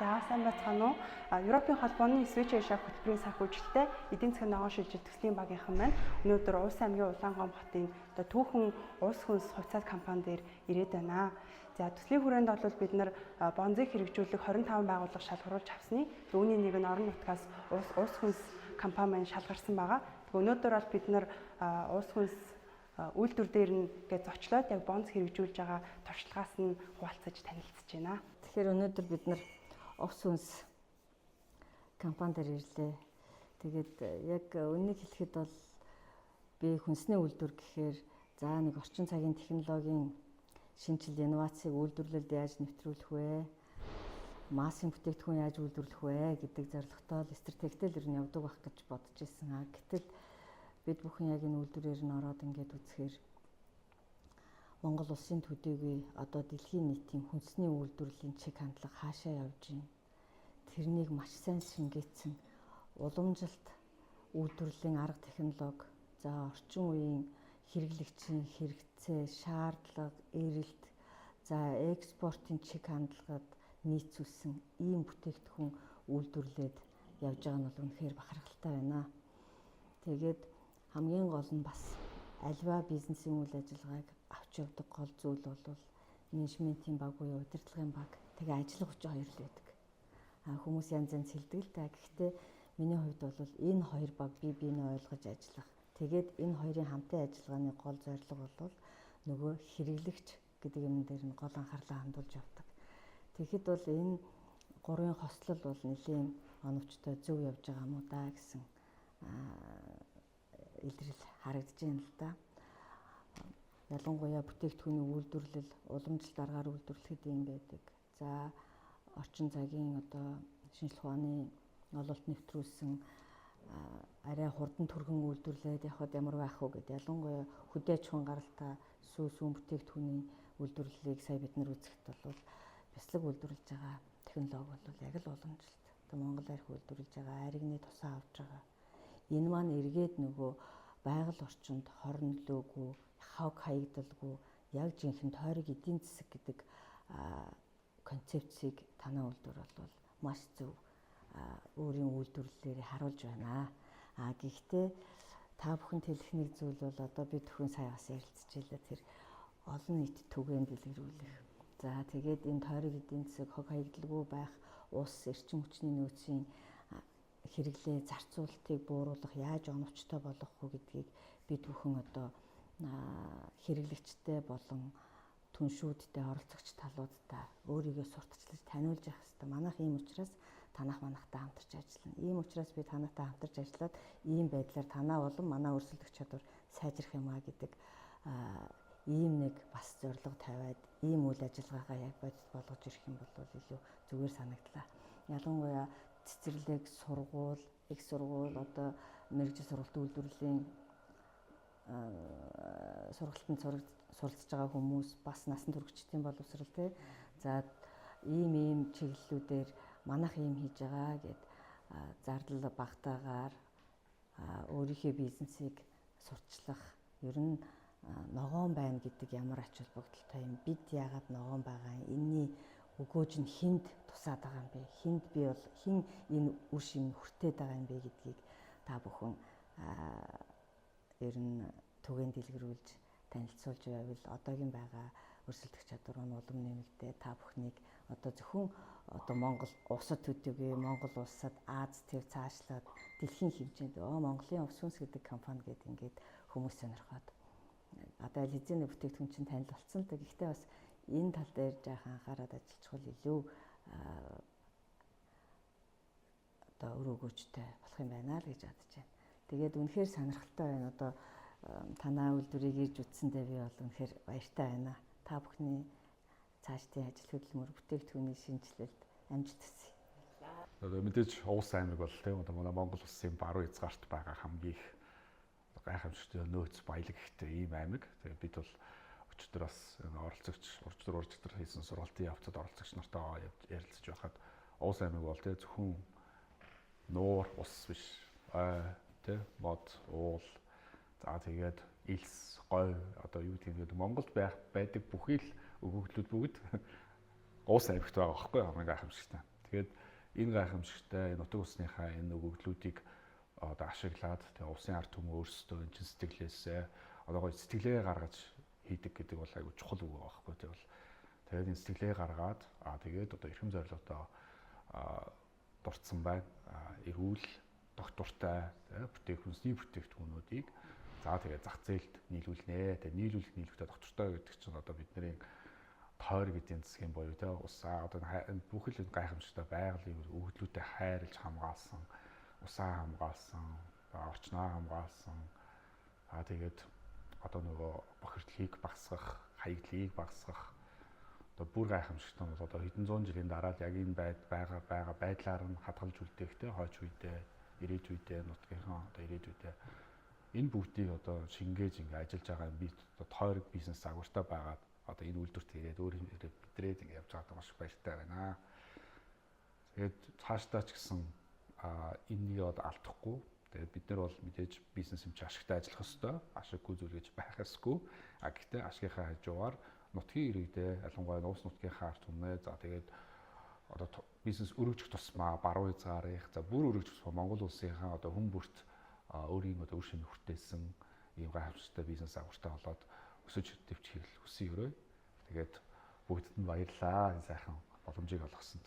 За, сайн байцгаана уу? Европын холбооны Switch Asia хөтөлбөрийн санхүүжилттэй эдийн засгийн ногоон шилжилт төслийн багийнхан маань өнөөдөр Уус аймгийн Улаангом хотын одоо түүхэн уус хүнс хувьцаат компани дээр ирээд байна. За, төслийн хүрээнд бол бид нар бонзыг хэрэгжүүлэх 25 байгууллага шалгаруулж авсны үүний нэг нь орон нутгаас уус хүнс компани маань шалгарсан байгаа. Тэгээ өнөөдөр бол бид нар уус хүнс үйлдвэр дээр нь гэж зочлоод яг бонз хэрэгжүүлж байгаа туршлагаас нь хуваалцаж танилцж байна. Тэгэхээр өнөөдөр бид нар Увс хүнс компани дээр ирлээ. Тэгээд яг үннийг хэлэхэд бол би хүнсний үйлдвэр гэхээр за нэг орчин цагийн технологийн шинжил инновацийг үйлдвэрлэлд яаж нэвтрүүлэх вэ? Массын бүтээгдэхүүн яаж үйлдвэрлэх вэ гэдэг зорилготой л стратегтэй л ер нь явдаг байх гэж бодож ирсэн. Гэтэл бид бүхэн яг энэ үйлдвэрээр нь ороод ингээд үзэхээр Монгол улсын төдийгүй одоо дэлхийн нийтийн хүнсний үйлдвэрлэлийн чиг хандлага хаашаа явж байна? Тэрнийг маш сайн шингээсэн уламжилт үйлдвэрлэлийн арга технологи, за орчин үеийн хэрэглэгчийн хэрэгцээ, шаардлага, эрэлт, за экспортын чиг хандлагад нийцүүлсэн ийм бүтээгдэхүүн үйлдвэрлээд явж байгаа нь бол үнэхээр бахархалтай байна. Тэгээд хамгийн гол нь бас альва бизнесийн үйл ажиллагааг авч явдаг гол зүйл бол менежментийн баг буюу удирдлагын баг, тэгээ ажиллах хүчин хоёр л байдаг. Хүмүүс янз янз хэлдэг л та. Гэхдээ миний хувьд бол энэ хоёр баг бие биенээ ойлгож ажиллах. Тэгээд энэ хоёрын хамтын ажиллагааны гол зорилго бол нөгөө хэрэглэгч гэдэг юм дээр нь гол анхаарлаа хандуулж явдаг. Тэгэхэд бол энэ гурвын хослол бол нэлийн оновчтой зөв явж байгаа юм уу да гэсэн илрэл харагдаж байна л да. Ялангуяа бүтээгдэхүүний үйлдвэрлэл, уламжлалт аргаар үйлдвэрлэхэд юм байдаг. За, орчин цагийн одоо шинжлэх ухааны ололт нэвтрүүлсэн арай хурдан түргэн үйлдвэрлээд явхад ямар байх вэ гэдэг, ялангуяа хөдөө аж ахуйн гаралтай сүү сүүн бүтээгдэхүүний үйлдвэрлэлийг сая бид нар үзэхэд бол бяцлаг үйлдвэрлэж байгаа технологи бол яг л уламжлалт. Одоо Монгол арх үйлдвэрлэж байгаа, аригны тусаа авч байгаа. Энэ маань эргээд нөгөө байгаль орчинд хор нөлөөгүй, хог хаягдалгүй, яг жинхэнэ тойрог эдийн засаг гэдэг концепцийг танай үйлдвэр бол маш зөв өөрийн үйлдвэрлэлээр харуулж байна. А гэхдээ та бүхэнд хэлэх нэг зүйл бол одоо бид бүхэн сая бас ярилцж байлаа, тэр олон нийт түгээн дэлгэрүүлэх. За, тэгээд энэ тойрог эдийн засаг, хог хаягдалгүй байх, ус, эрчим хүчний нөөцийн хэрэглээ, зарцуулалтыг бууруулах, яаж оновчтой болгох вэ гэдгийг бид бүхэн одоо хэрэглэгчтэй болон түншүүдтэй, оролцогч талуудтай өөрийгөө сурталчлаж таниулж явах хэрэгтэй. Манайх ийм учраас танах манахтай хамтарч ажиллана. Ийм учраас би танаатай хамтарч ажиллаад ийм байдлаар танаа болон манай өрсөлдөх чадвар сайжрах юм а гэдэг ийм нэг бас зорилго тавиад ийм үйл ажиллагаагаа яг бодит болгож ирэх юм бол илүү зүгээр санагдлаа. Ялангуяа цэцэрлэг, сургууль, их сургууль, одоо мэргэжил сургалт үйлдвэрлэлийн сургалтанд суралцж байгаа хүмүүс, бас насан туршидтын боловсрал те. За, ийм ийм чиглэлүүдээр манайх ийм хийж байгаа гэд зардал багтаагаар өөрийнхөө бизнесийг сурталчлах, ер нь ногоон байна гэдэг ямар ач холбогдолтой юм, бид яагаад ногоон байгаа юм, энэний өгөөж нь хүнд тусаад байгаа юм бэ, хүнд би бол хэн энэ үр шим хүртээд байгаа юм бэ гэдгийг та бүхэн ер нь түгээн дэлгэрүүлж танилцуулж байвал одоогийн байгаа өрсөлдөх чадвар нь улам нэмэгдээ, та бүхнийг одоо зөвхөн одоо Монгол улсад төдийгүй Монгол улсад Аз төв цаашлаад дэлхийн хэмжээнд Монголын увс хүнс гэдэг компани гэдэг ингээд хүмүүс сонирхоод одоо аль хэзээний бүтээгдэхүүн чинь танил болсон л да. Гэхдээ бас энэ тал дээр жаахан анхаарал ажиллachвал илүү одоо өр өгөөжтэй болох юм байна л гэж бодож байна. Тэгээд үнэхээр сонирхолтой байна. Одоо танаа үйлдвэрийг ирж үзсэндээ би бол үнэхээр баяртай байна. Та бүхний цаашдын ажил хөдөлмөр, бүтээгдэхүүний шинжилэлд амжилт хүсье. Одоо мэдээж Уус аймаг бол тийм одоо манай Монгол улсын баруун хязгаарт байгаа хамгийн их гайхамшигтай нөөц баялаг ихтэй ийм аймаг. Тэгээд бид бол өчигдөр бас оролцогч уржтар хийсэн сургалтын явцад оролцогч нартай ярилцаж байхад Уус аймаг бол тийм зөвхөн нуур ус биш, ой тийм мод, уул, за тэгээд элс, говь, одоо юу гэдэг нь Монголд байх байдаг бүхий л өгөгдлүүд бүгд Уус аймагт байгаа байхгүй хамгийн гайхамшигтай. Тэгээд энэ гайхамшигтай энэ нутаг усныхаа энэ өгөгдлүүдийг одоо ашиглаад тэгээ улсын ард түмэн өөрсдөө энэ чин сэтгэлээсээ одоо гоё сэтгэлээ гаргаж хийдэг гэдэг бол айгүй чухал үг байгаа байхгүй тийм бол. Тэгээд энэ сэтгэлээ гаргаад тэгээд одоо эрхэм зорилгодоо дурдсан байна. Эрүүл доктортай бүтээгдэхүүнсний бүтээгдэхүүнүүдийг за тэгээд зах зээлд нийлүүлнэ. Тэгээд нийлүүлэх нийлүүлэхдээ доктортой гэдэг чинь одоо бидний тойрог эдийн засгийн буюу те усаа одоо бүх л гайхамшигтай байгалийн өгөгдлүүдэд хайрлж хамгаалсан, усаа хамгаалсан, орчноо хамгаалсан. Тэгээд одоо нөгөө бохирдлыг багасгах, хаягдлыг багасгах одоо бүр гайхамшигтай нь бол одоо хэдэн зуун жилийн дараа л яг энэ байгаа байдлаар нь хадгалж үлдээх те хойч үедээ, ирээдүйдээ, нутгийнхаа одоо ирээдүйдээ энэ бүгдийг одоо шингээж ингээ ажиллаж байгаа юм би одоо тойрог бизнес загвартай байгаад одоо энэ үйлдвэрт ирээд өөр юм бидрээд ингээ явж байгаадаа маш их баяртай байна. Тэгээд цаашдаа ч гэсэн энэнийг одоо алдахгүй. Тэгээд бид нар бол мэдээж бизнес юм чи ашигтай ажиллах ёстой. Ашиггүй зүйл гэж байх ёсгүй. Гэхдээ ашигынхаа хажуугаар нутгийн иргэдээ ялангуяа нууц нутгийнхаа ард түмнээ за тэгээд одоо бизнес өргөжих тусмаа баруун хязгаарыг за бүр өргөжих тусмаа Монгол улсынхаа одоо хүн бүрт өөрийн одоо үр шимийг хүртээсэн ийм гайхамшигтай бизнес загвартай болоод өсөж дэвжихийг хүсэн өрөө. Тэгээд бүгдэд нь баярлалаа. Энэ сайхан боломжийг олгосонд.